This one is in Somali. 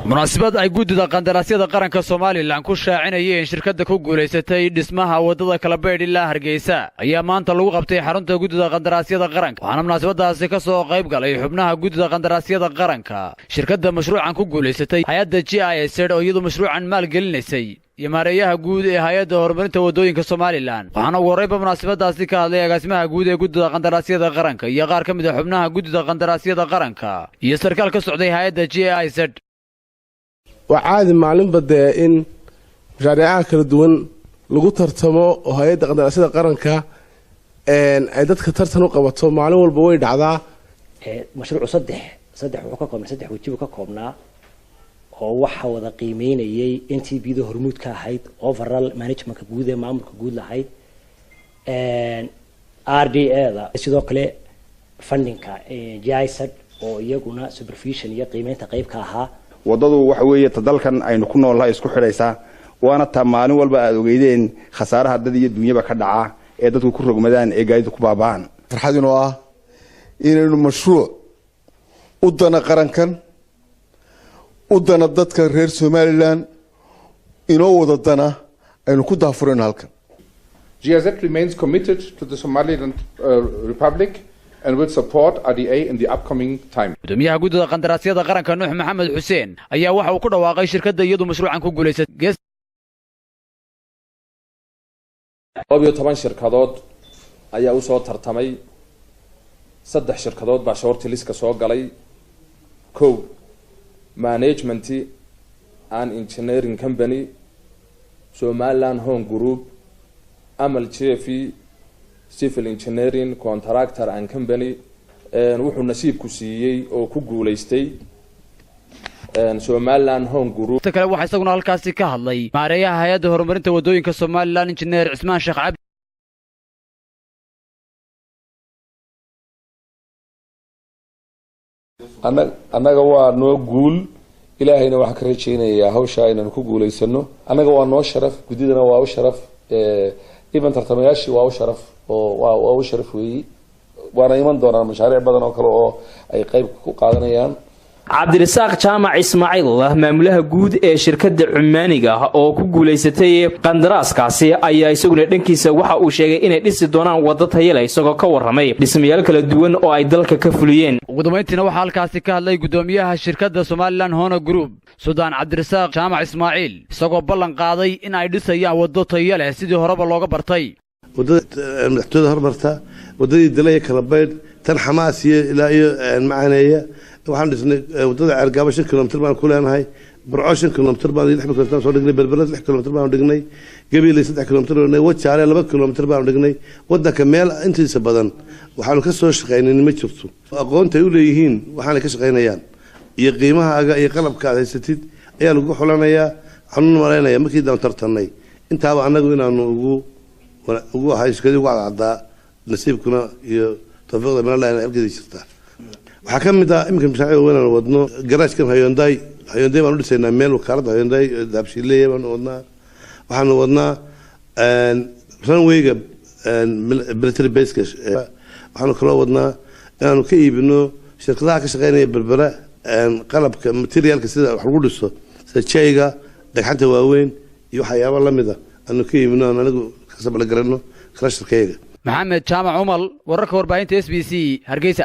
Munaasabad ay guddida qandaraasyada qaranka Somaliland ku shaacinayeen shirkadda ku guulaysatay dhismaha waddada Kalabaydh ilaa Hargeysa ayaa maanta lagu qabtay xarunta guddida qandaraasyada qaranka. Waxaana munaasabadaasi ka soo qayb galay xubnaha guddida qandaraasyada qaranka, shirkadda mashruucan ku guulaysatay, hay-adda GIZ oo iyadu mashruucan maalgelinaysay iyo maareeyaha guud ee hay-adda horumarinta waddooyinka Somaliland. Waxaana ugu horreynba munaasabadaasi ka hadlay agaasimaha guud ee guddida qandaraasyada qaranka iyo qaar ka mid a xubnaha guddida qandaraasyada qaranka iyo sarkaal ka socday hay-adda GIZ. Waa caadi maalinba dee in mashaariicaha kala duwan lagu tartamo oo hay-adda qandaraasyada qaranka ay dadka tartan u qabato. Maalin walba way dhacdaa. Mashruucu saddex wuxuu ka koobnaa, saddex weji buu ka koobnaa, oo waxa wada qiimeynayay NTB da hormuud ka ahayd, overall managementka guud ee maamulka guud lahayd, RDA da, sidoo kale fundingka GIZ oo iyaguna supervision iyo qiimeynta qayb ka ahaa. Waddadu waxa weeye ta dalkan aynu ku noolnahay isku xidhaysaa, waana ta maalin walba aada ogeydeen khasaaraha dad iyo dunyaba ka dhaca ee dadku ku rogmadaan ee gaadiidku ku baaba'aan. Farxad inoo ah inaynu mashruuc u dana qarankan, u dana dadka reer Somaliland, inoo wada dana aynu ku daahfurayno halkan. GIZ remains committed to the Somaliland Republic and will support RDA in the upcoming time. Gudoomiyaha guddida qandaraasyada qaranka, Nuux Maxamed Xuseen, ayaa waxa uu ku dhawaaqay shirkadda iyadu mashruucan ku guulaysatay. 11 shirkadood ayaa usoo tartamay. Saddex shirkadood baa short listka soo galay. Kow, Management and Engineering Company, Somaliland Home Group, Amal Jefi Civil Engineering Contractor and Company. Wuxuu nasiibku siiyey oo ku guulaystay Somaliland Home Group. Ta kale, waxaa isaguna halkaasi ka hadlay maareeyaha hay-adda horumarinta waddooyinka Somaliland, Injineer Cismaan Sheekh Cabdi. Annaga waa noo guul. Ilaahayna waxaan ka rajaynayaa hawshaa inaan ku guulaysano. Annaga waa noo sharaf, guddidana waa u sharaf, even tartamayaashii waa u sharaf oo waa u sharaf weeyi. Waana iman doonaan mashaariic badan oo kale oo ay qayb ku qaadanayaan. Cabdirasaaq Jaamac Ismaaciil, maamulaha guud ee shirkadda Cumaaniga oo ku guulaysatay qandaraaskaasi, ayaa isaguna dhankiisa waxa uu sheegay inay dhisi doonaan waddo tayo leh, isagoo ka warramay dhismayaal kala duwan oo ay dalka ka fuliyeen. Ugu dambayntiina waxaa halkaasi ka hadlay guddoomiyaha shirkadda Somaliland Hona Group, Suldaan Cabdirasaaq Jaamac Ismaaciil, isagoo ballan qaaday in ay dhisayaan waddo tayo leh sidii horeba looga bartay. Waddada madaxtooyada hormarta, waddadii Dilaya Kalabaydh, tan Xamaas iyo ilaa iyo Macaneeya. Waxaan dhisnay waddada Ceergaabo, 5 kilomitir baan ku leenahay. Burco 5 kilomitir baan, 6 kilomitir baan soo dhignay. Berbera 6 kilomitir baanu dhignay. Gabiley 3 kilomitir baan dhignay. Wajaale 2 kilomitir baanu dhignay. Waddanka meel intiisa badan waxaanu ka soo shaqaynay ma jirto. Aqoonta ay u leeyihiin waxaanay ka shaqaynayaan iyo qiimahaaga iyo qalabka aad haysatid ayaa lagu xulanayaa. Waxaan u malaynaya markii daan tartanay intaaba annagu inaanu ugu ahay shirkadii ugu cadcaddaa, nasiibkuna iyo tawfiiqda minallah ina halkeedii jirtaa. Waxaa ka mid ah iminka mashaariic weyn aan wadno garaajkan Hyundai. Hyundai baan u dhisaynaa meel wakaaladda Hyundai Dahabshiileeya baanu wadnaa. Waxaanu wadnaa runwayga military baseka. Waxaanu kaloo wadnaa inaanu ka iibino shirkadaha ka shaqeynaya Berbera qalabka materialka sida wax lagu dhiso, sida jayga, dhagxanta waaweyn iyo waxyaaba lamid a aanu ka iibino, aan anigu ka sabla garano crusherkayaga. Maxamed Jaamac Umal, wararka warbaahinta SBC, Hargeysa.